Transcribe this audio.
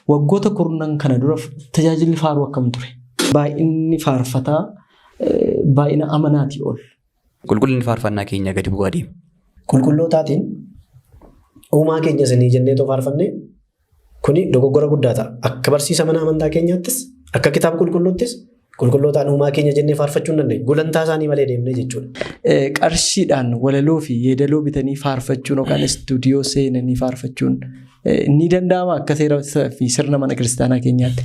Waggoota kurnan kana dura tajaajilli faaruu akkam ture? Baay'inni faarfataa baay'ina amanaatii ol. Qulqullinni faarfannaa keenya gadi bu'aa deema. Qulqullootaatiin uumaa keenya isinii jennee too faarfanne kuni dogoggora guddaa ta'a. Akka barsiisa mana amantaa keenyaattis akka kitaaba qulqulluuttis qulqullootaan uumaa keenya jennee faarfachuu hin dandeenyu. Gulantaa isaanii malee deemnee jechuudha. Qarshiidhaan walaloo fi yeedaloo bitanii faarfachuun yookaan istuudiyoo seenanii faarfachuun ni danda'ama akka seera fi sirna mana kiristaanaa keenyaatti.